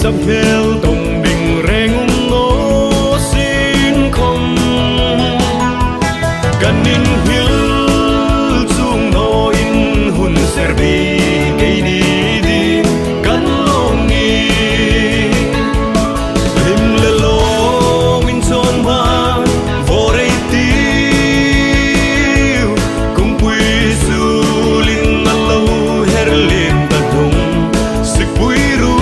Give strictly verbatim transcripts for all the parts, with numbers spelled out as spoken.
Hmel tawng ding reng um naw sin khawm, kan inhil chuong nawin hun ser bik ei ni ding kan lawm nih. Hlim le lawm inchawm ban vawr ei tiu, kawngpui sulin a lo her lien ta hnung, sikpui ru.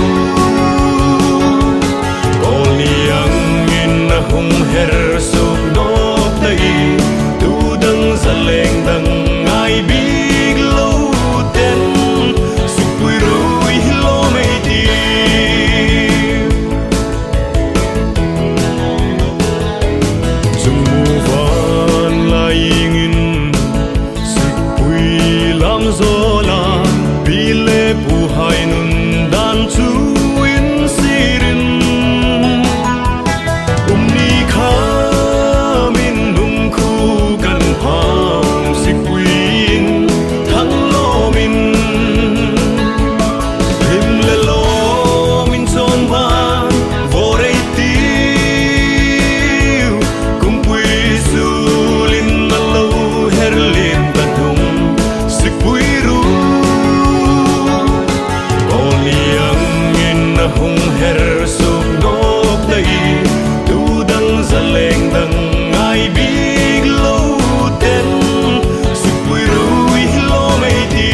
Kawl ni angin a hung her suok nawk ta i, tu dang zaleng dang ngai bik lo ten, sikpui ru hi lawm ei tiu. Chungmu van laingin sikpui lam zawla, pi le puhai nun dan chu insirin, um ni kha min nung khu kan pham sikpuiin thang lawmin, hlim le lawm inchawm ban vawr ei tiu, kawngpui sulin a lo her lien ta hnung, sikpui ru. Kawl ni angin a hung her suok nawk ta i, tu dang zaleng dang ngai bik lo ten, sikpui ru hi lawm ei tiu.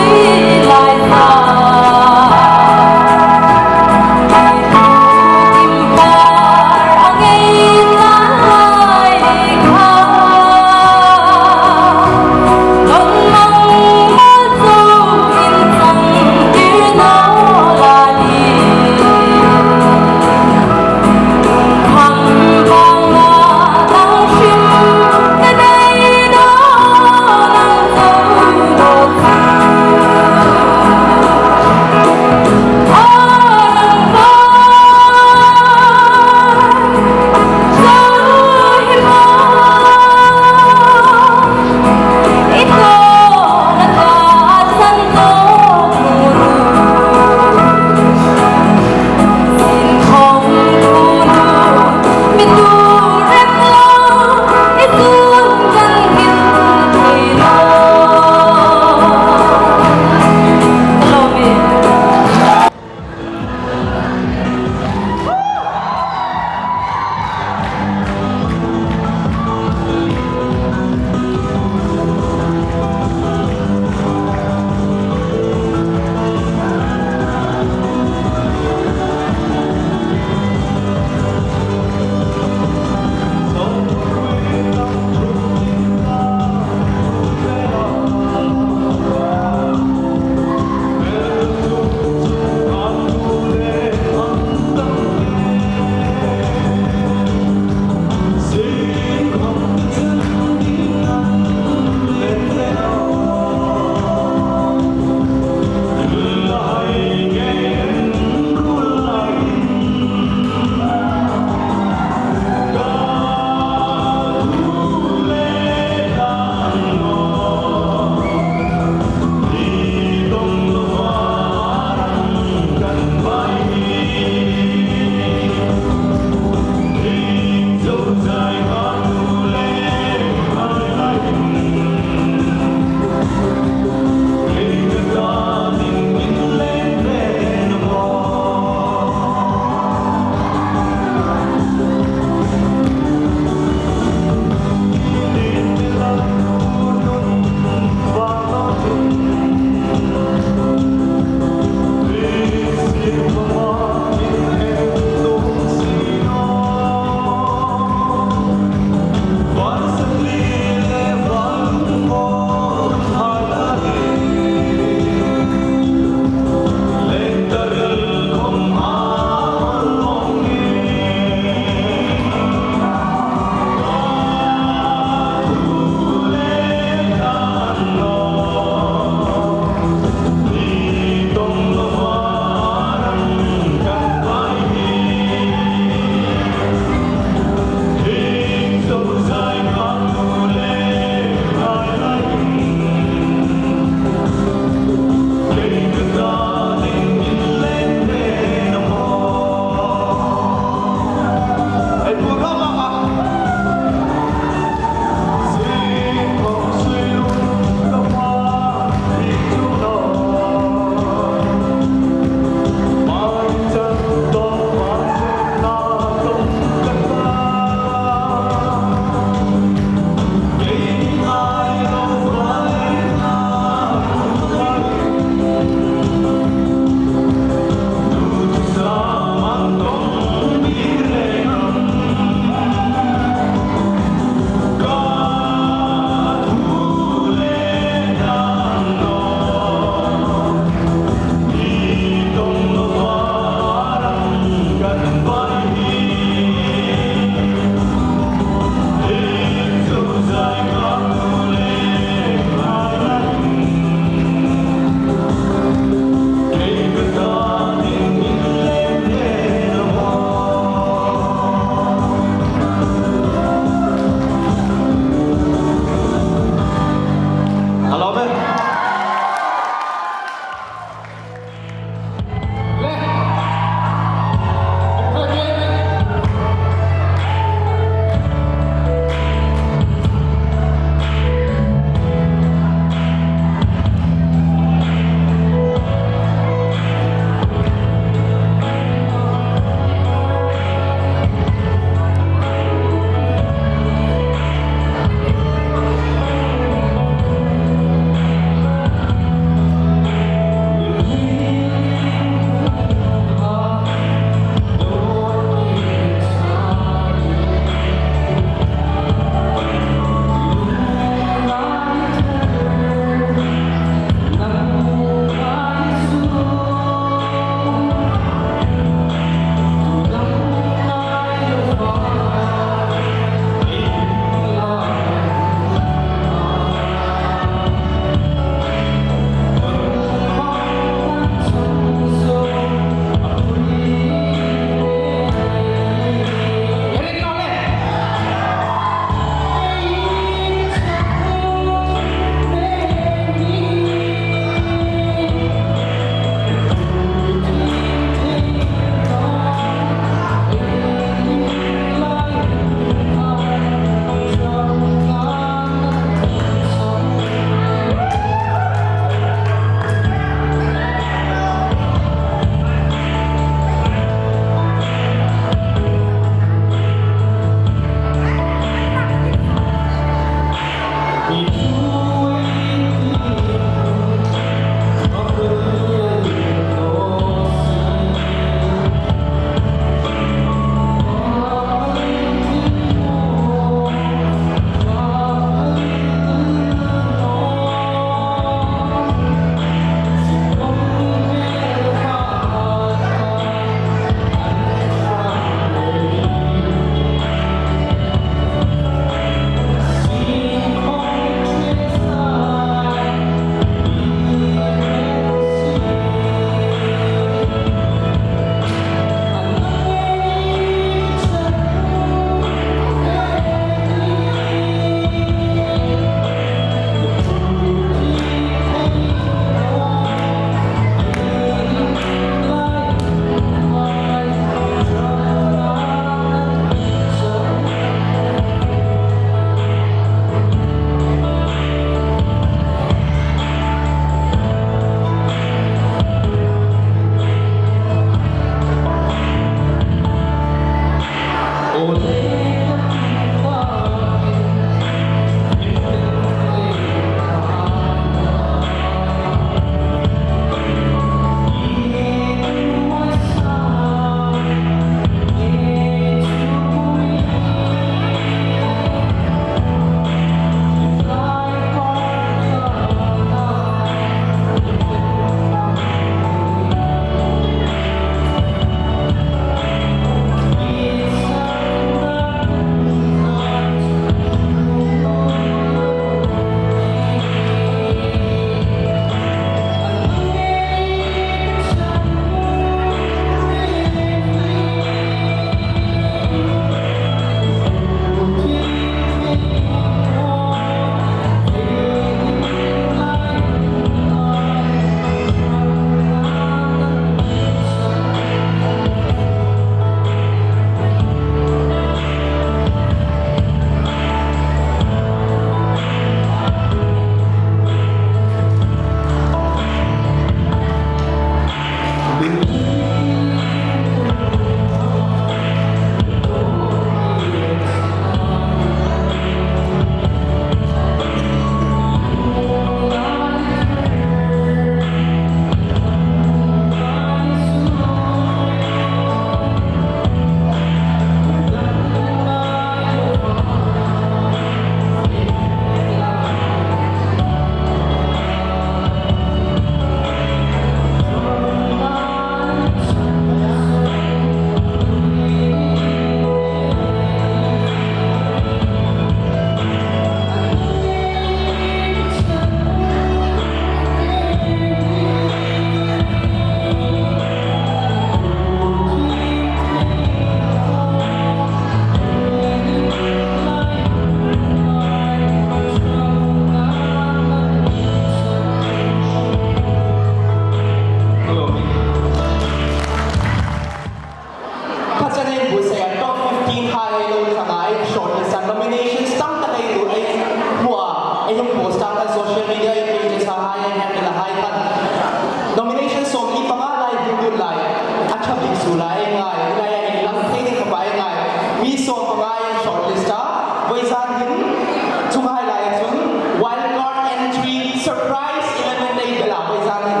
Chuonghai laia chun wild card entry surprise eleven day bela vawizan hin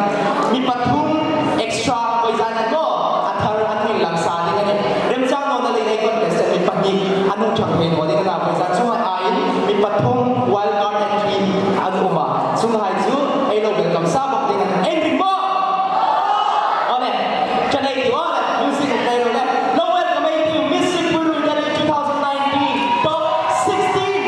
mi pathum extra vawizan hin maw a thar an hung inlangsa ding a nih. Remchang nawna leiin ei contestant mi pahni an hung ṭhang thei naw ding a na vawizan. Chuonghai aiin mi pathum wild card entry an um a. Chuonghai chu ei lo welcome sa bawk ding a nih. Ei ring maw? Aw le. Ṭha nei ti aw le. Music ei lo le. Lo welcome ei tiu Miss Sipui Ruoi Delhi two thousand nineteen Top sixteen.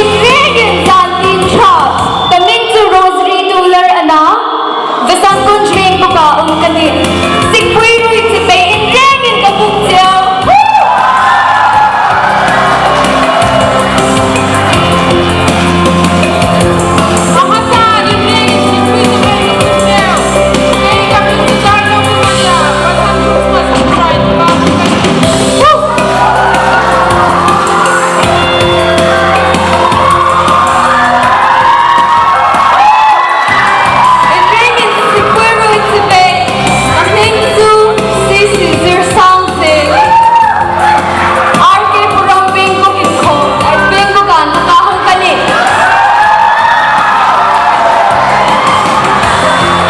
Inrengin zan tin ṭha, ka hming chu Rosary Tular a na, Vasant Kunj Vengbuka um ka nih. Sipui Ruoi Chibai inrengin ka hung chieng. Inrengin Sipui Ruoi Chibai, ka hming chu Sisi Zirsang Singh, R K Puram Vengbuka inkhawm, Vengbuka inkhawm ka nih.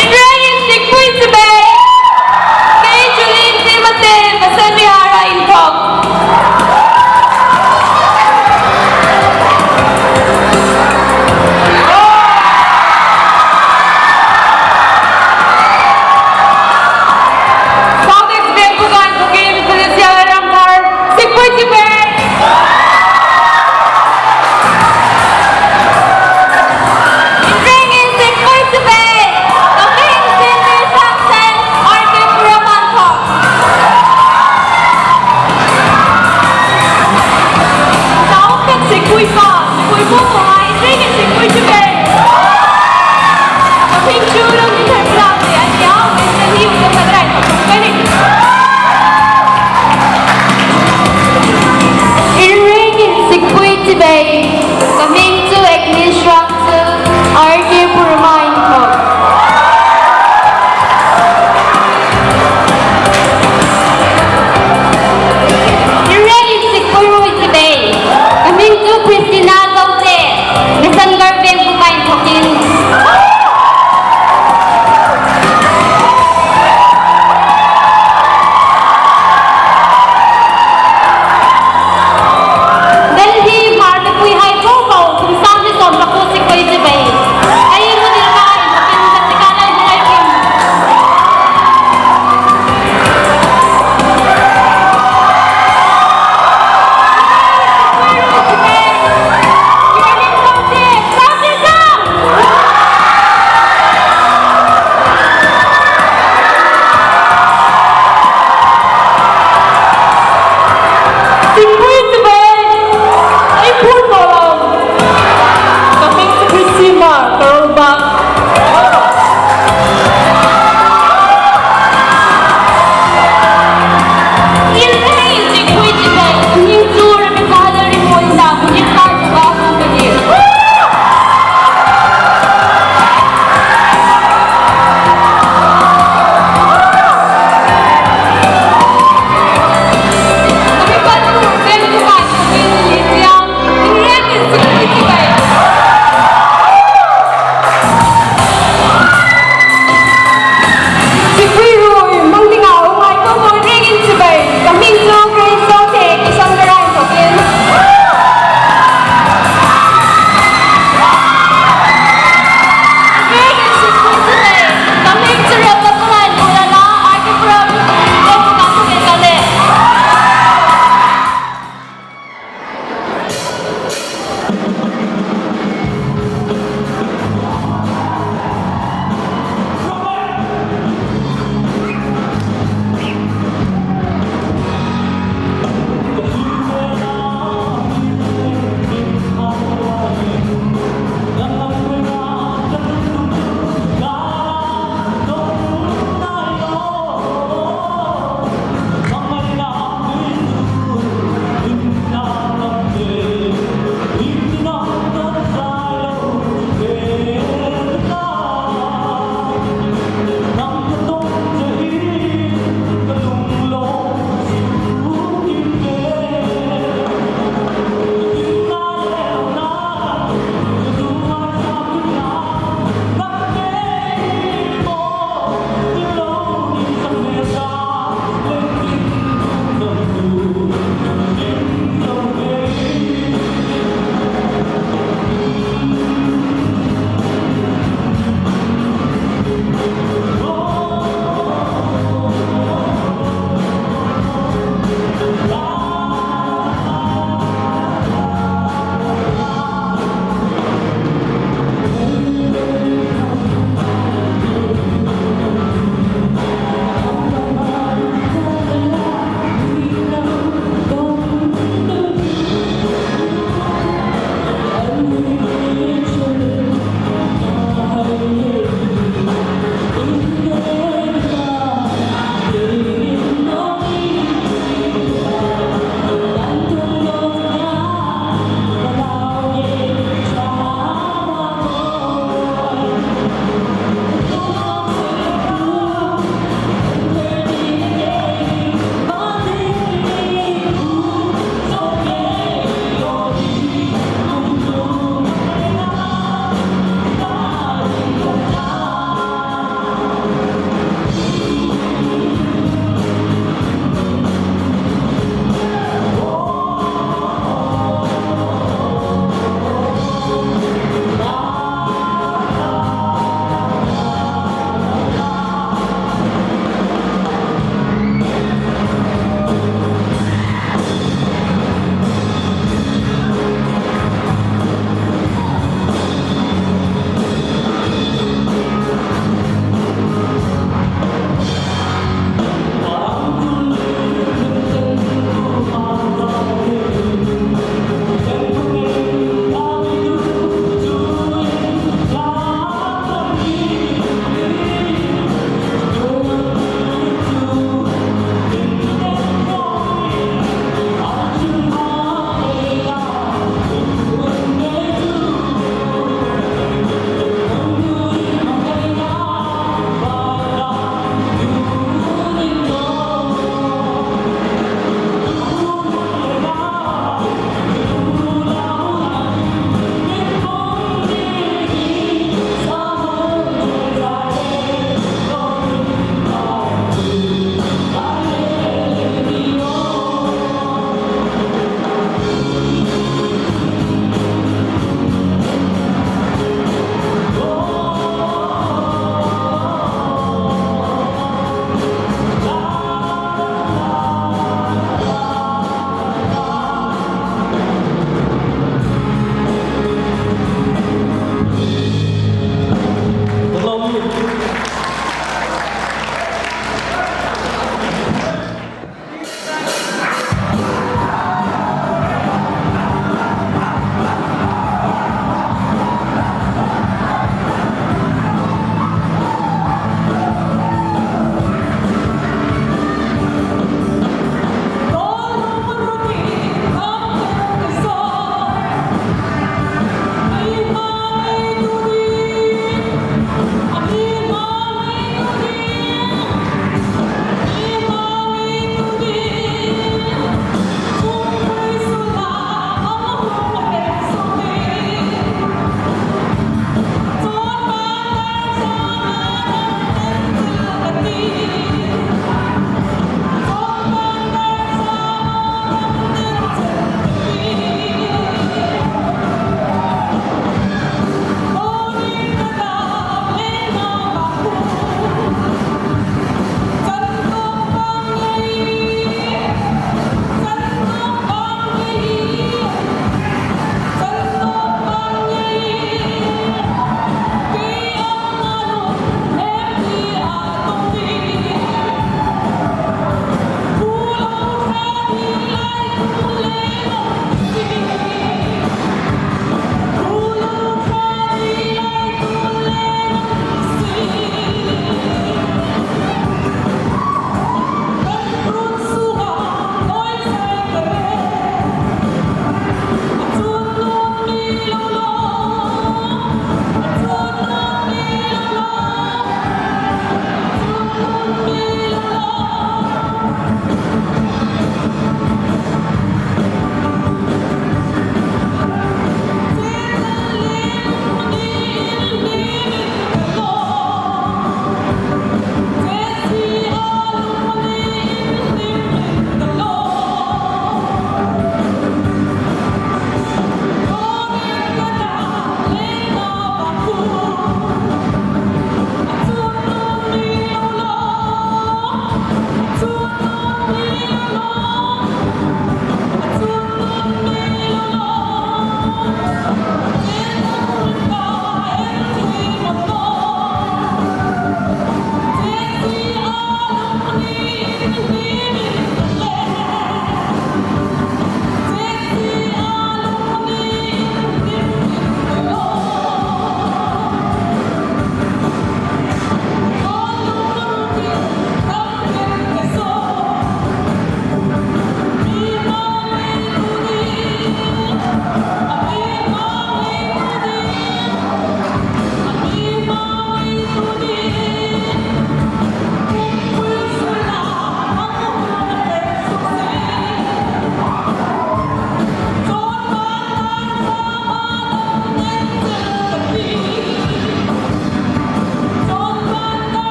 Inrengin Sipui Chibai, kei chu Lienthim Mate, Vasant Vihar-a inthawk. South East Vengbuka inthawkin Felicia Ramthar, Sipui Chibai. Inrengin Sipui Chibai, ka hming Cindy Samson, R K Puram inthawk. South East Sipui Pa, Sipui Pa ko ai, inrengin Sipui Chibai. Ka hming chu Lungthim Thar Pla te a nih, West Delhi, Uttar Pradesh. Inrengin Sipui Chibai, ka hming chu Agnes Rangsil, R K Puram-a inthawk. Inrengin Sipui Ruoi Chibai, ka hming chu Christina Zote, Nasangar Vengbuka inthawkin. Delhi Hmarkhawpuihai tho po, kum sâng hni sawm pakuo Sipui Chibai. Ei hmu dil ka inthawkin ka ti ka lai hmu ai kim. Sipui Chibai, ei phur ko lo. Ka hming chu Christina Karolba. Inrengin Sipui Chibai, ka hming chu Rebecca Lalrimuolna, Munirka Chuka ko ka nih.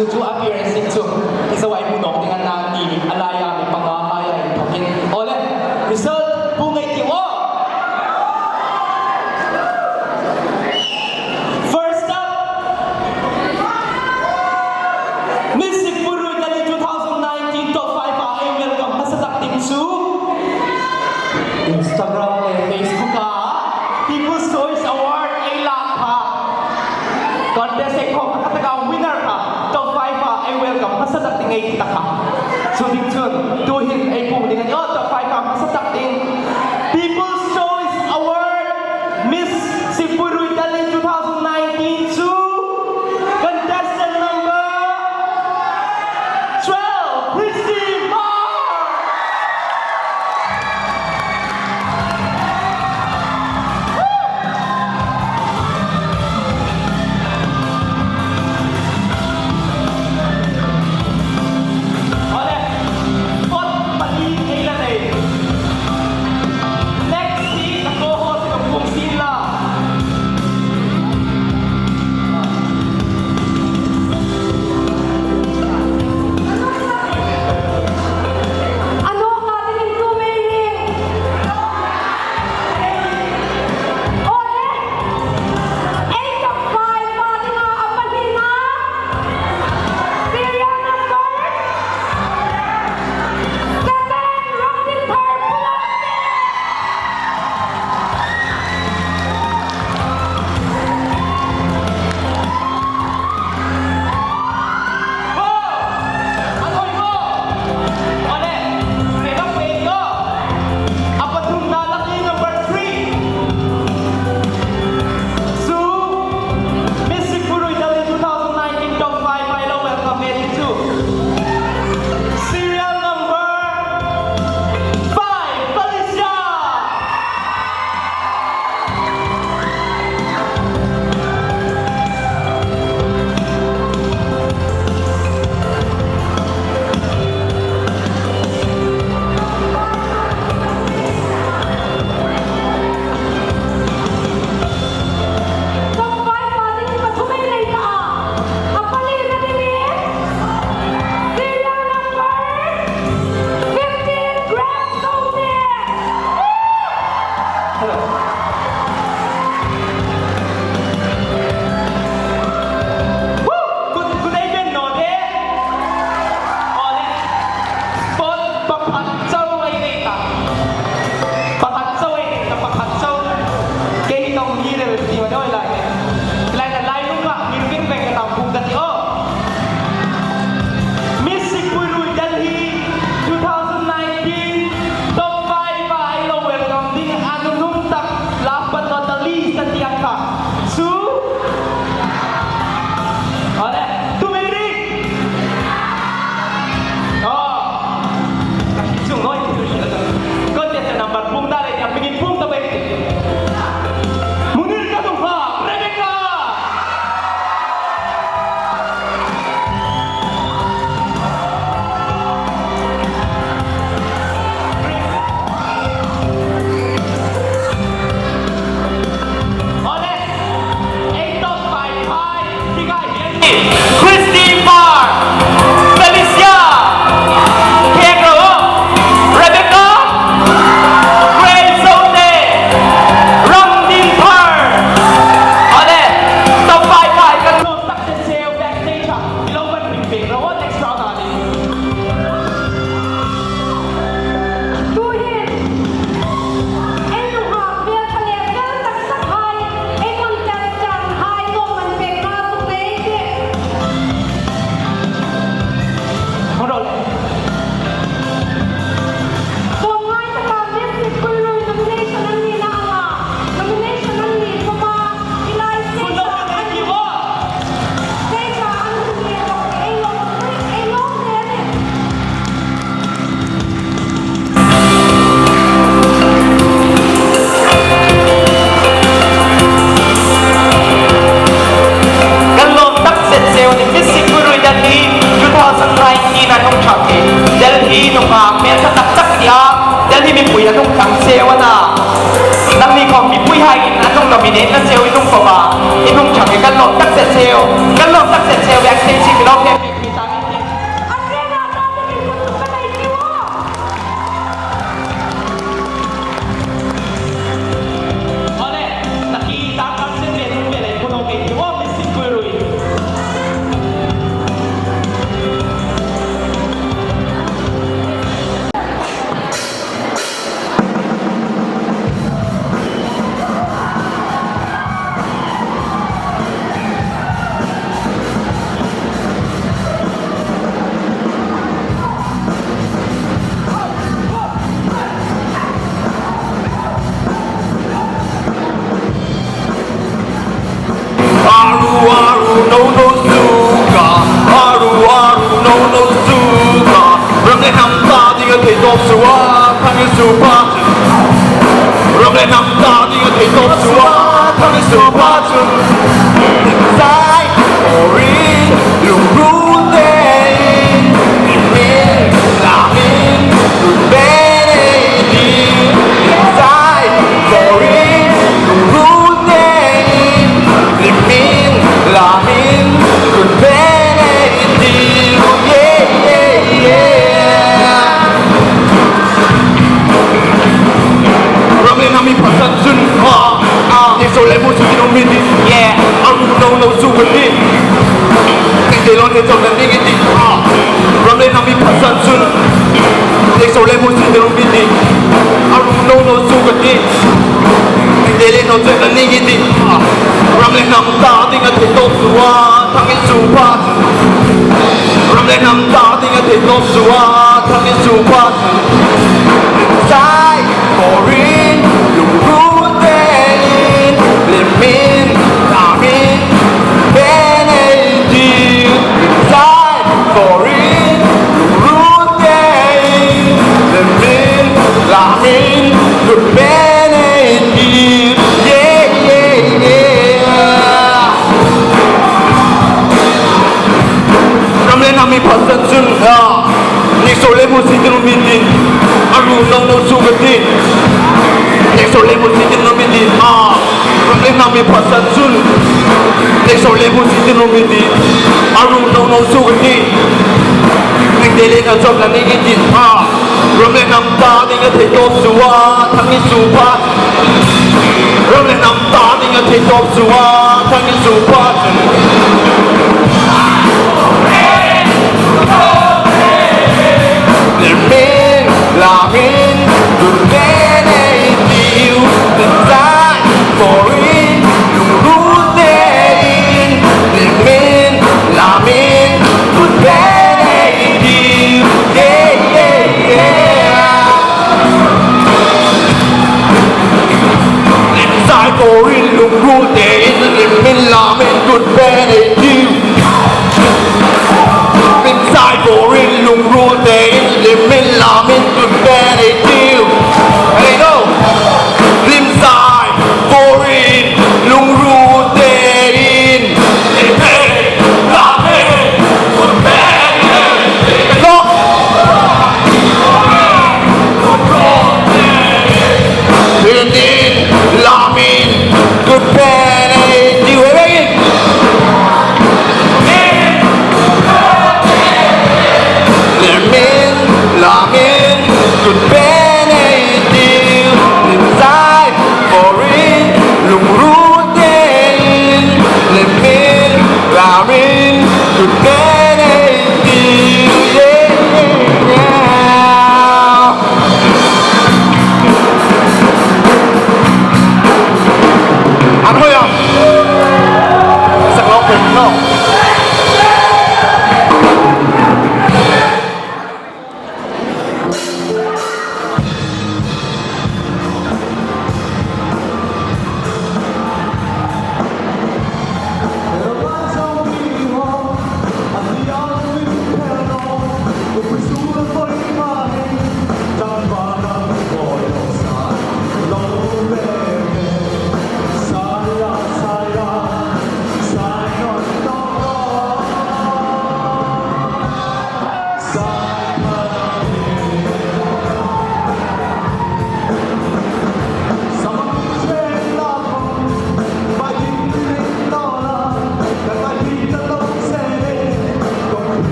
Chu appearance ding chu, i zawai hmu nawk ding a na ni, a laia mi panga haia inthokin. Awle, result hmu ngei ti aw. First up, Miss Sihphurui Delhi two thousand nineteen top five-a ei welcome hmasa tak ding chu Instagram le Facebook-a People's Choice Award ei lak kha. Contest ei khawm kha taka winner kha, top five-a ei welcome hmasa tak ding ei ti ta kha. Chu ding chun, tuhin ei puong ding a ni aw, top five-a hmasa tak ding. People's Choice Award, Miss Sihphurui Delhi two thousand nineteen chu contestant number twelve, Christy Park. Awle, spot pahni ei la nei. Next hi ka co-host ka puong sien la. A nawk la dingin tu mei ni. Awle. Ei top five-a dinga a pahnina. Serial number seven, Ramdinphar Pulate. Su, Miss Sihphurui Delhi two thousand nineteen top five ei lo welcome e chu. Serial number five, Felicia. Kut, kut ei beng naw de. Awle. Spot pakhat chau ei nei ta. Pakhat chau ei nei ta, pakhat chau. Kei hi tong ni le ti ma doi lai. Lai na lai lung ka, ni beng beng ka tang bung ka ti aw. Miss Sihphurui Delhi two thousand nineteen top five-a ei lo welcome ding a nunung tak, last but not the least, a ti ang kha. Su. Awle, tu mei ri. Aw. Ka ti chung noi ti tu si la. Contestant number puong ta le, ya, mi puong ta bai. Munir ka tung ha, Rebecca. Ole, ei top five hai, ti ka hi. Christy Park, Felicia, Kekro, Rebecca, Grace Zote, Ramdinphar. Ole, top five hai kan nuom tak se seu backstage a. Ilo man ring pek ro, next round a ni. Tuhin, ei nunghak hmel ṭha le fel tak tak hai, ei contestant hai lawmman pekna zuk nei ei tih. Hang ro le. Kum ngai taka Miss Sihphurui nomination an nina anga, nomination an ni khawma, i lai stage-a an, stage-a an hung ni lawk, ei lawm, ei lawm le ni. Kan lawm tak zet zeu a nih, Miss Sihphurui Delhi two thousand nineteen an hung ṭhang hi. Delhi nunghak hmel ṭha tak tak tia, Delhi mipui an hung ṭhang zeu a na. Nangni khawm mipui hai in an hung nominate na zeu in hung khawma, in hung ṭhang hi kan lawm tak zet zeu, kan lawm tak zet zeu, backstage-a mi lo fe. Suva, thang i suva. Ram le hnam ta dinga thei tawp suva, thang i suva. Zai, orin, lungru te. Min, lamin, lungru te. Zai, orin, lungru te. Min, lamin, lungru te. Yeah, yeah, yeah. Ram le hnam mi phasan chun, ah, ah, Inzo le Musi tin um i tih. Yeah. A ru no no chu ka ti. Tengte le inchawkna ni i tih. Ah. Ram le hnam mi phasan chun, Inzo le Musi tin um i tih. A ru no no chu ka ti. Tengte le inchawkna ni i tih. Ah. Ram le hnam ta dinga thei tawp suva, thang i suva. Ram le hnam ta dinga thei tawp suva, thang i suva. Zai, orin, lungru te. Min, lamin, lungru te. Zai, orin, lungru te. Min, lamin, lungru te. Yeah, yeah, yeah. Ram le hnam mi phasan chun, ah, Inzo le Musi tin um i tih. A ru no no chu ka ti. Inzo le Musi tin um i tih. Ah, Ram le hnam mi phasan chun, Inzo le Musi tin um i tih. A ru no no chu ka ti. Tengte le inchawkna ni i tih. Ah, ram le hnam ta dinga thei tawp suva, thang i suva. Ram le hnam ta dinga thei tawp suva, thang i suva. Min, lamin, lungru te. Zai, orin, lungru te. Min, lamin, lungru te. Yeah, yeah, yeah. Zai, orin, lungru te. Min, lamin, lungru te. Min, zai, orin, lungru te. Min, lamin, lungru te.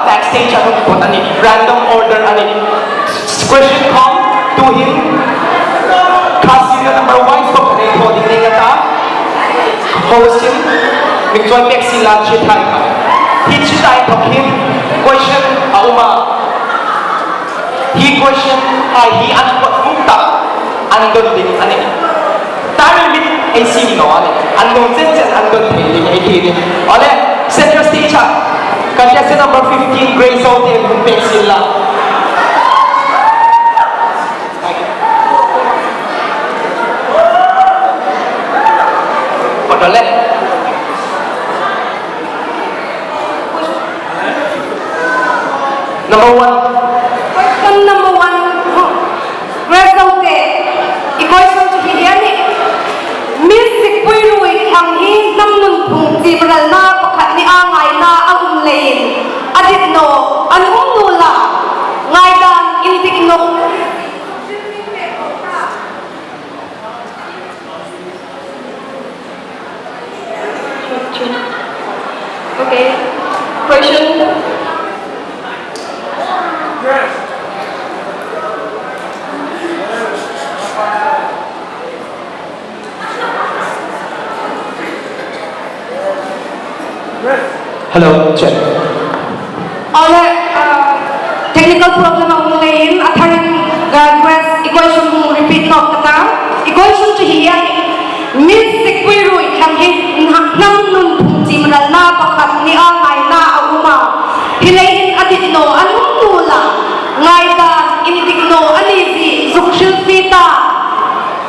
Backstage an um phawt a nih. Random order a nih. Question khawm tuhin kha serial number wise bawk a nih, thaw ding nei a ta. Host-in mi chawi pek sien la, chhithai kha. Hi chhithai thawk hin question a um a. Hi question hai hi an pawt buk ta an don ding a nih. Time limit ei siem naw a nih. An don chen chen an don thei ding ei ti nih. Awle, center stage-a contestant number fifteen, Grace Zote, hung pek sien la. Pawt le. Number one. Question number one. Grace Zote, i question chu hi a nih. Miss Sikpuirui thlang hi hnam nunphung chimralna pakhat nia ngaina a um leiin a dit naw an um nuol a, ngaidan indik naw. Okay. Question. Hello, check. Awle, uh, technical problem a um leiin a tharin, uh, Grace, i question hung repeat nawk ka ta. I question chu hi a nih. Miss Sikpuirui thlang hi hnam nunphung chimralna pakhat nia ngaina a um a, hi leiin a dit naw an um nuol a, ngaidan indik naw a ni zie zuk hril fie ta.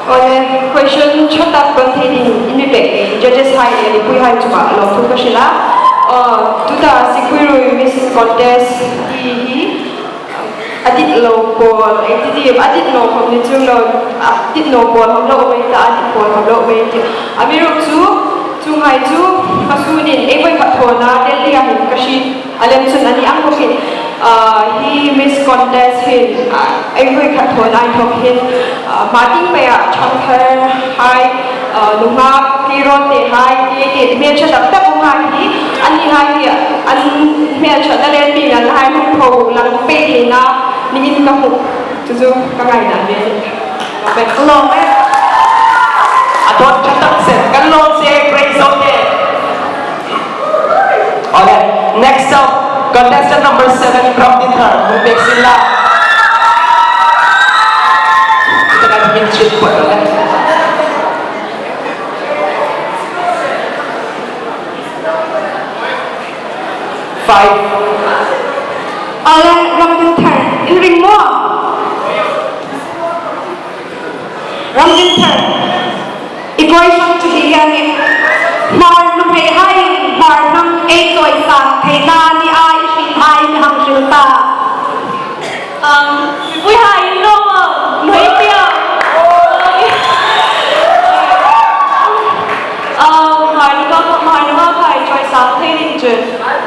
Awle, question ṭha tak don thei dingin mi pek ei, judges hai le mipuihai chunga lawmthu ka hril a. Uh, tuta Sikpuirui Miss Contest ti hi, a dit lo pawl ei ti ding, a dit naw khawm ni chuong lo, a dit naw pawl khawm lo um ei ta, a dit pawl khawm lo um ei ti. Amiruokchu, chuonghai chu, a sunin ei voi khat thawna Delhi-a hin ka hriet a lem chun a ni ang bawk hi, ah, hi Miss Contest hin, ah, ei voi khat thawna inthawk hin, ah, hma tieng peia ṭhangtharhai, ah, nunghak keirawltehai, kei te hmel ṭha tak tak umhai hi, annihai hi an hmelṭhatna le an mi nganhai hung pho lang pei theina niin ka hmu. Chu chu ka ngaina ve. Lawm e. A dawt ṭha tak zet, kan lawm che, Grace Zote. Awle, next up, contestant number seven, Ramdinthar, hung pek sien la. Ka kan min chit pawt le. Five. Awle, Ramdinthar, in ring maw? Ramdinthar, i question chu hi a nih. Hmar nuhmeihaiin Hmar hnam ei chawisâng theina nia i hringhai mi hang hril ta. Um, mipuihai in lawm a, nuhmei tia. Um, Hmar nunghak, Hmar nunghakhai chawisâng thei ding chun,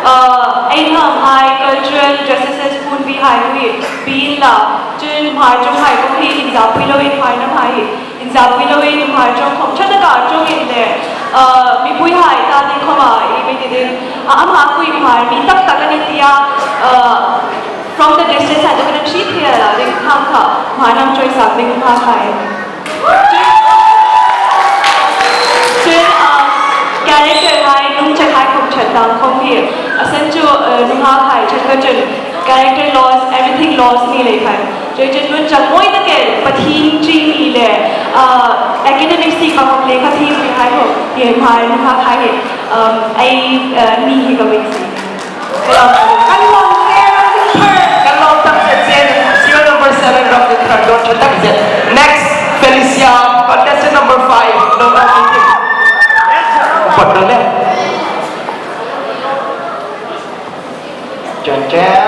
uh, ei hnamhai cultural dresses puonpihai hi pei inla, chun Hmar ṭawnghai khawm hi inzapui loin Hmar hnamhai hi inzapui loin Hmar ṭawng khawm ṭha taka ṭawngin le, uh, mipuihai ta ding khawma, i mi ti ding, uh, ama kuoma Hmar mi tak tak a ni tia, uh, from the distance a ding kan hriet thei a la ding hang kha Hmar hnam chawisâng ding Hmar hai. Chun, uh, character hai, nungchakhai khawm ṭhat dang khawm hi, a san chu, uh, nunghak hai ṭhat kha chun, character loss, everything loss ni lei khan. Chuongchun nun chang mawi takin Pathien ṭi mi le, ah, academic sik a hawng le kha thiem mi hai ho, ti Hmar nunghak hai hi, um, ei, ah, ni hi ka vei si. Kan lawm che, Ramdinthar. Kan lawm tak zet che, serial number seven, Ramdinthar, dawt ṭha tak zet. Next, Felicia, contestant number five, Nongrang Meeting. Pawt le. Chen chen.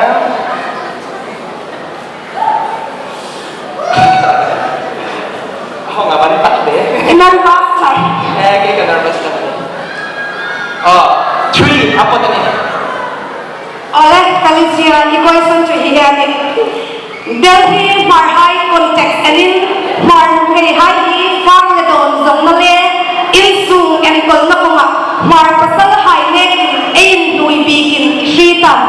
Hawng a ban tak de. Nervous tak. Eh, kei ka nervous tak. Oh, three, a pawt a nih. Awle, Felicia, i question chu hi a nih. Delhi Hmarhai context enin, Hmar nuhmeihai hi fâng le dawn zawngna le insûng enkawlna kawngah Hmar pasalhai nekin ei inhnuoi bikin i hriet am?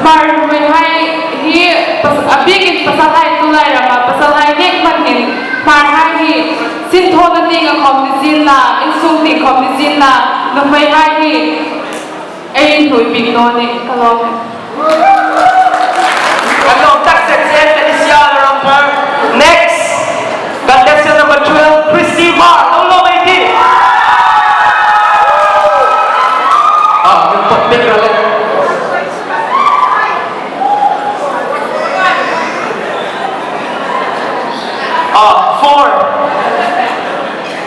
Hmar nuhmeihai hi pas-, a bikin pasalhai, tulai rama pasalhai nek hman hin Hmarhai hi sinthawna tienga khawm ni sien la, insung tieng khawm ni sien la, nuhmeihai hi ei hnuoi bik naw nih, ka lawm. Ka lawm tak zet zet, Felicia Ramper. Next, contestant number twelve, Christy Hmar. Lo lawm ei tih. Ah, min pot bik rawh le. Ah, four.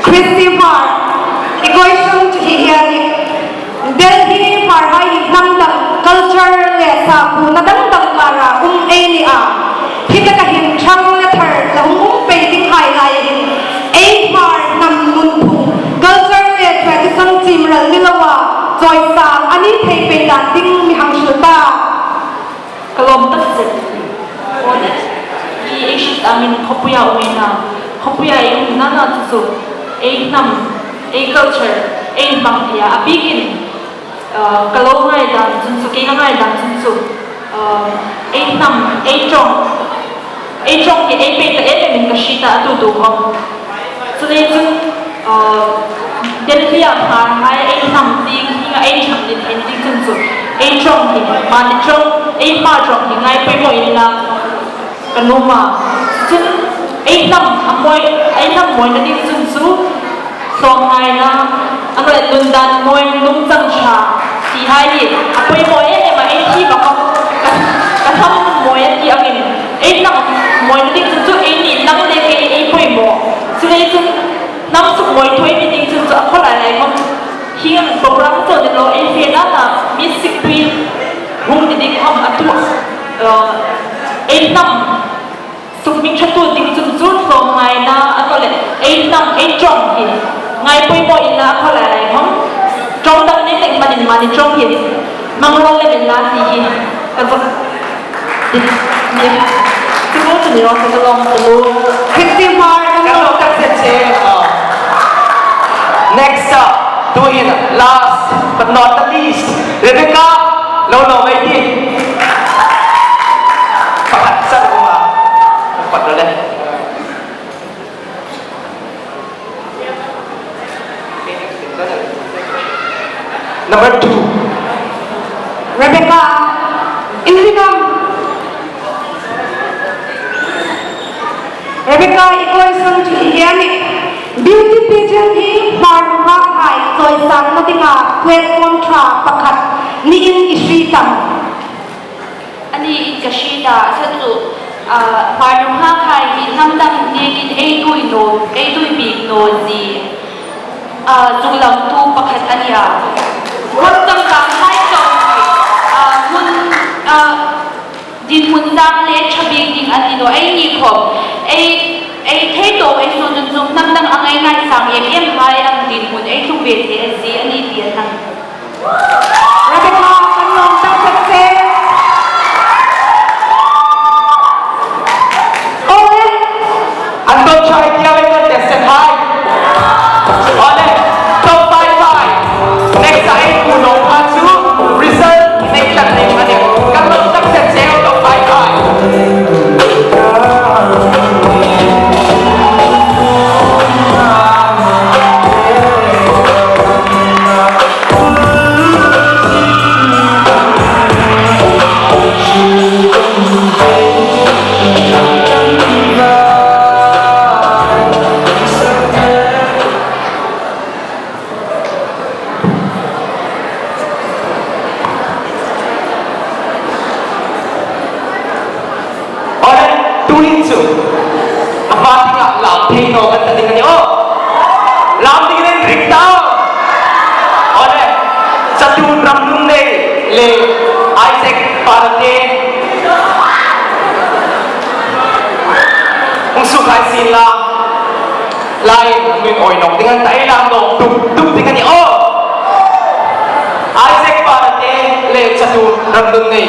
Christy Hmar, i question chu hi hi a nih. Delhi Hmarhai hi hnam dang culture le sakhuona dang dang kara um ei ni a. Hi taka hin ṭhang le thar la hung um pei dinghai laia hin ei Hmar hnam nunphung culture le tradition chimral ni loa chawisang a ni thei pei dan ding mi hang hril ta. Ka lawm tak zet. Aw le, hi ei hriet angin khawpuia um ei na. Khawpuia ei umna na chu chu ei hnam, ei culture, ei hmang thei a, a bikin, uh, ka lo ngaidan chun chu, kei ka ngaidan chun chu, uh, ei hnam, ei ṭawng, ei ṭawng hi ei pei ta em emin ka hriet a, a tu tu khawm. Chuleiin chun, uh, Delhi-a Hmarhai ei hnam tieng hienga ei ṭhang ding ei ni ding chun chu ei ṭawng hi, mani ṭawng, ei Hmar ṭawng hi ngai poimaw inla ka nuom a. Chun ei hnam a mawi, ei hnam mawina ding chun chu hlawmngaina, a hnung le nun dan mawi, nungchang ṭha ti hai hi a poimaw em em a, ei thi bak a, ka, ka hnam mawi a ti angin ei hnam mawina ding chun chu eini nang le kei ei poimaw. Chuleiin chun hnam suk mawi thei ni ding chun chu a khawlai lai khawm hieng program chu ni lo, ei fe dan a mi sikpui hung ni ding khawm a tu, uh, ei hnam suk mi ṭhatu ding chun chu hlawmngaina a hnung le ei hnam ei ṭawng hi ngai poimaw inla a khawlai lai khawm ṭawng dang nei leng manin mani ṭawng hi hmang rawn lem inla ti hi ka zuk ti, ti, ti chu ni raw se ka lawm taluo. Christy Hmar, ka lawm tak zet che. Next up, tuhin last but not the least, Rebecca, lo lawm ei tih. Pakhat chauh a um a. Pakhat rawh le. Number two. Rebecca, in ring am? Rebecca, i question chu hi hi a nih. Beauty pageant hi Hmar nuhmeihai chawisangna dinga platform ṭha pakhat niin i hriet am? A niin ka hriet a, chu chu, ah, Hmar nuhmeihai hi hnam dang nêkin ei duoi naw, ei duoi bik naw zie, ah, zuklamtu pakhat a ni a. Hmun changkanghai chau, ah, hmun, ah, dinhmun zâng le ṭha bik ding an ni naw, eini khawm ei, ei thei tawk ei suo chun chu hnam dang a ngaingaisâng em em hai ang dinhmun ei tlung ve thei a zie a ni ti a hang. Rebecca, kan lawm tak zet che. Ole. An don chai tia ve kan te se hai. Ole. Top five hai. Next a ei ku no pha chu result nei tlat nei mani. Kan lawm tak zet che top five hai. Ole, tuhin chu a hma dinga lam thei naw kan ta ding a nih aw. Lam dingin rik ta. Ole, chatu Ramlungnei le Isaac Parate hung suk hai sien la. Lai min awi nawk ding an ta, ei lam nawk tuk tuk ding a nih aw. Isaac Parate le chatu Ramlungnei.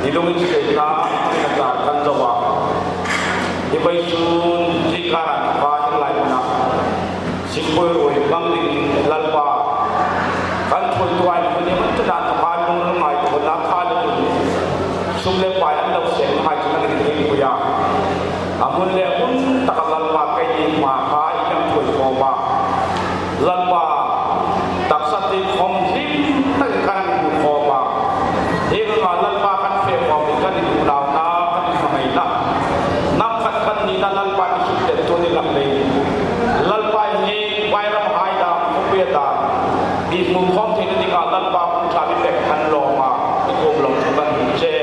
Ni lungin sena ka ta kan zawa. Hi vawisun ti ka ran pa hin lai na. Singpui ruoi bang ding Lalpa. Kan thui tuai ni ni man ta pa lungngai ko na ka le. Sum le pai an lo seng hai chu na ni ku ya. A hmun le hmun taka Lalpa keini hma kha i kan thui khawm a. Lalpa, taksa tieng khawm hlim takin kan hmu khawm a. Hieng anga Lalpa kan fe khawm hi kan inhmu nauna, kan inhmangaina. Hnam khat kan nina Lalpa mi sukte tu ni lam lei. Lalpa hi vairam hai dam, khawpui dam. Mi hmu khawm theina dinga Lalpa hung ṭha mi pek kan lawm a. I kuom lawm chu kan hmu che.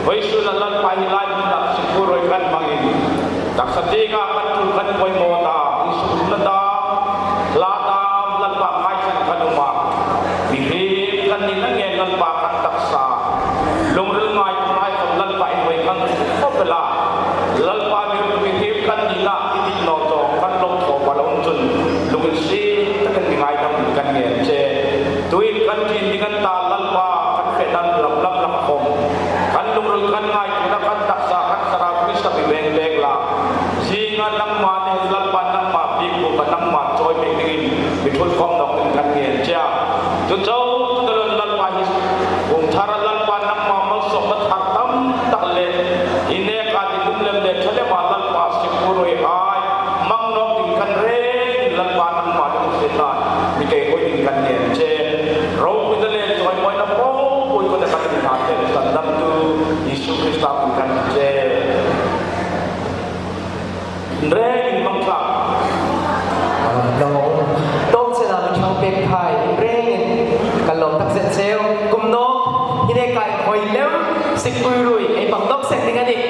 Vawisuna Lalpa hi lai hmuna singpui ruoi kan hmangin. Taksa tienga kan tul kan poimaw ta, insukna ta, hla ta, Lalpa hmai san kan um a. Mihriem kan nina ngen Lalpa kan taksa. Lungril ngai tu ngai khom Lalpa in voi kan khop la. Lalpa mi mihriem kan nina i ti naw to kan lo thaw pa lo chun. Lunginsiet takin mi ngaidam kan ngen che. Tuin kan ṭin ding an ta Lalpa kan fe dan lam lam lam khom. Kan lungril kan ngaituona kan taksa kan Thlarau Krista mi veng veng la. Zinga nangma ni Lalpa nangma bik bu ka nangma chawi mek dingin mi ṭhul khom nawk ding kan ngen che a. Tu chau tu lo Lalpa hi. Kum thara Lalpa nangma malsawmna thar tam tak le. I neka ding lem le ṭha le ma Lalpa singpui ruoi hai. Hmang nawk ding kan reng Lalpa nangma ding sena. Mi kei hoi ding kan ngen che. Ropui na le chawimawina po pui ko na kan ni na te sandam tu Isu Krista hming kan che. Reng in hmang ṭha. Lo. Tawng sena mi ṭhang pek phai. Reng in kan lawm tak zet cheu. Kum nawk. Hi neka hoi lem. Singpui ruoi. Ei hmang nawk sek ding a nih.